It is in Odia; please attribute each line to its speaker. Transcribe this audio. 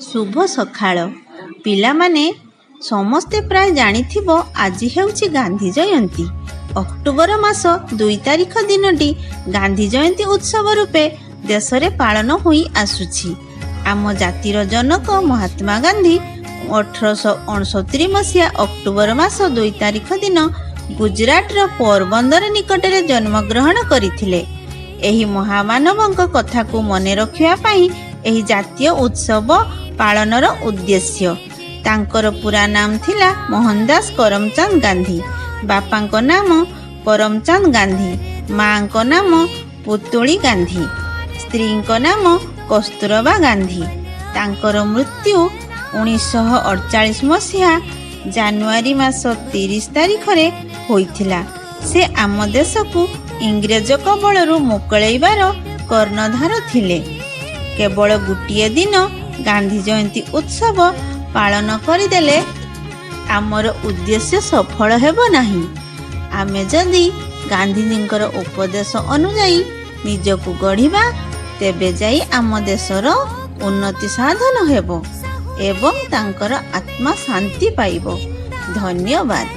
Speaker 1: ଶୁଭ ସକାଳ ପିଲାମାନେ। ସମସ୍ତେ ପ୍ରାୟ ଜାଣିଥିବ, ଆଜି ହେଉଛି ଗାନ୍ଧୀ ଜୟନ୍ତୀ। ଅକ୍ଟୋବର ମାସ 2 ତାରିଖ ଦିନଟି ଗାନ୍ଧୀ ଜୟନ୍ତୀ ଉତ୍ସବ ରୂପେ ଦେଶରେ ପାଳନ ହୋଇ ଆସୁଛି। ଆମ ଜାତିର ଜନକ ମହାତ୍ମା ଗାନ୍ଧୀ 1869 ମସିହା ଅକ୍ଟୋବର ମାସ 2 ତାରିଖ ଦିନ ଗୁଜରାଟର ପୋରବନ୍ଦର ନିକଟରେ ଜନ୍ମଗ୍ରହଣ କରିଥିଲେ। ଏହି ମହାମାନବଙ୍କ କଥାକୁ ମନେ ରଖିବା ପାଇଁ ଏହି ଜାତୀୟ ଉତ୍ସବ ପାଳନର ଉଦ୍ଦେଶ୍ୟ। ତାଙ୍କର ପୁରା ନାମ ଥିଲା ମୋହନଦାସ କରମଚାନ୍ଦ ଗାନ୍ଧୀ। ବାପାଙ୍କ ନାମ କରମଚାନ୍ଦ ଗାନ୍ଧୀ, ମାଙ୍କ ନାମ ପୁତୁଳି ଗାନ୍ଧୀ, ସ୍ତ୍ରୀଙ୍କ ନାମ କସ୍ତୁରବା ଗାନ୍ଧୀ। ତାଙ୍କର ମୃତ୍ୟୁ 1948 ମସିହା ଜାନୁଆରୀ ମାସ 30 ତାରିଖରେ ହୋଇଥିଲା। ସେ ଆମ ଦେଶକୁ ଇଂରେଜ କବଳରୁ ମୁକୁଳେଇବାର କର୍ଣ୍ଣଧାର ଥିଲେ। କେବଳ ଗୋଟିଏ ଦିନ ଗାନ୍ଧୀ ଜୟନ୍ତୀ ଉତ୍ସବ ପାଳନ କରିଦେଲେ ଆମର ଉଦ୍ଦେଶ୍ୟ ସଫଳ ହେବ ନାହିଁ। ଆମେ ଯଦି ଗାନ୍ଧିଜୀଙ୍କର ଉପଦେଶ ଅନୁଯାୟୀ ନିଜକୁ ଗଢ଼ିବା, ତେବେ ଯାଇ ଆମ ଦେଶର ଉନ୍ନତି ସାଧନ ହେବ ଏବଂ ତାଙ୍କର ଆତ୍ମା ଶାନ୍ତି ପାଇବ। ଧନ୍ୟବାଦ।